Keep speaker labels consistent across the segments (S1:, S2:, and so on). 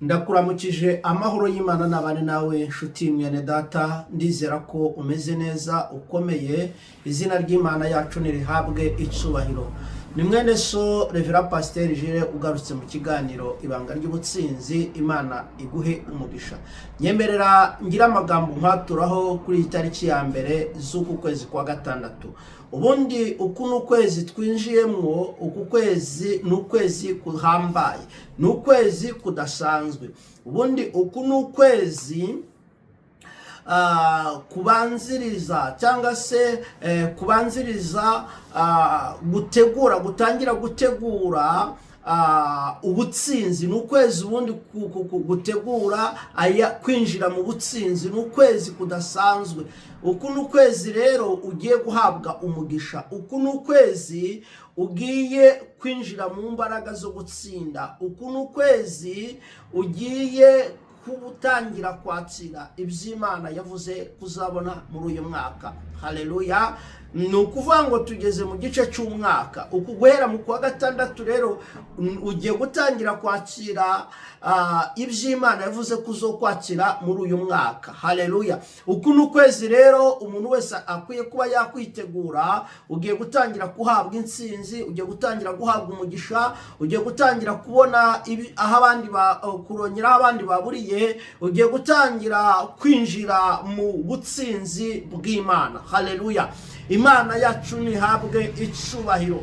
S1: Ndakuramukije, amahoro y'Imana n'abane nawe, nshuti mwene data. Ndizera ko umeze neza, ukomeye. Izina ry'Imana yacu nirihabwe icyubahiro. Ni mwene so Reverend Pasiteri Jire ugarutse mu kiganiro Ibanga ry'Ubutsinzi. Imana iguhe umugisha. Nyemerera ngira amagambo nkaturaho kuri iyi tariki ya 1 z'uku kwezi kwa gatandatu. Ubundi uku ni ukwezi twinjiyemo. Uku kwezi ni ukwezi kuhambaye, ni ukwezi kudasanzwe. Ubundi uku ni ukwezi kubanziriza cyangwa se kubanziriza gutegura, gutangira gutegura ubutsinzi. Ni ukwezi ubundi gutegura aya kwinjira mu butsinzi. Ni ukwezi kudasanzwe. Uku ni ukwezi rero ugiye guhabwa umugisha. Uku ni ukwezi ugiye kwinjira mu mbaraga zo gutsinda. Uku ni ukwezi ugiye gutangira kwakira iby'Imana yavuze kuzabona muri uyu mwaka. Haleluya! Ni ukuvuga ngo tugeze mu gice cy'umwaka. Uku guhera mu kwa gatandatu rero ugiye gutangira kwakira iby'Imana yavuze ko uzokwakira muri uyu mwaka. Haleluya! Uku ni ukwezi rero umuntu wese akwiye kuba yakwitegura. Ugiye gutangira guhabwa intsinzi, ugiye gutangira guhabwa umugisha, ugiye gutangira kubona aho abandi kurongera aho abandi baburiye, ugiye gutangira kwinjira mu butsinzi bw'Imana. Haleluya! Imana yacu ntihabwe icubahiro.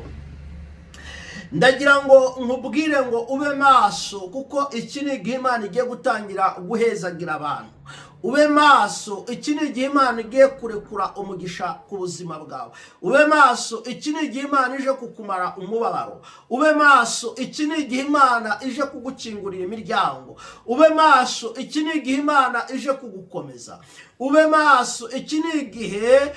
S1: Ndagira ngo nkubwire ngo ube maso, kuko iki ni igihe Imana igiye gutangira guhezagira abantu. Ube maso, iki ni igihe Imana igiye kurekura umugisha ku buzima bwawe. Ube maso, iki ni igihe Imana ije kukumara umubabaro. Ube maso, iki ni igihe Imana ije kugukingurira imiryango. Ube maso, iki ni igihe Imana ije kugukomeza. Ube maso, iki ni igihe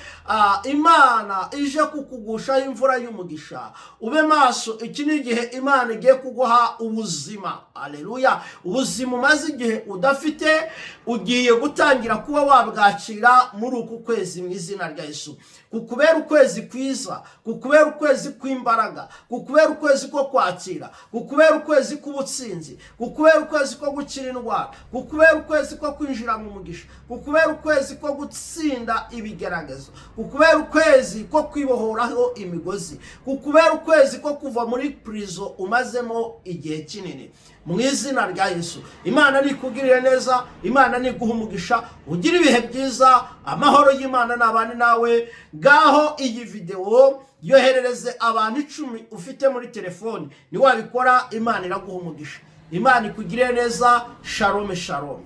S1: Imana ije kukugushaho imvura y'umugisha. Ube maso, iki ni igihe Imana igiye kuguha ubuzima. Aleluya! Ubuzima umaze igihe udafite ugiye gutangira kuba wabwakira muri uku kwezi mu izina rya Yesu. Kukubera ukwezi kwiza, kukubera ukwezi kw'imbaraga, kukubera ukwezi ko kwakira, kukubera ukwezi k'ubutsinzi, kukubera ukwezi ko gukira indwara, kukubera ukwezi ko kwinjira mu mugisha, kukubera ukwezi ko gutsinda ibigeragezo, kukubera ukwezi ko kwibohoraho imigozi, kukubera ukwezi ko kuva muri prison umazemo igihe kinini mu izina rya Yesu. Imana nikugirire neza, Imana niguha umugisha, ugire ibihe byiza. Amahoro y'Imana n'abane nawe. Ngaho iyi videwo yoherereze abantu 10 ufite muri telefoni. Niwabikora, Imana iraguha umugisha. Imana ikugirire neza. Shalom, shalom.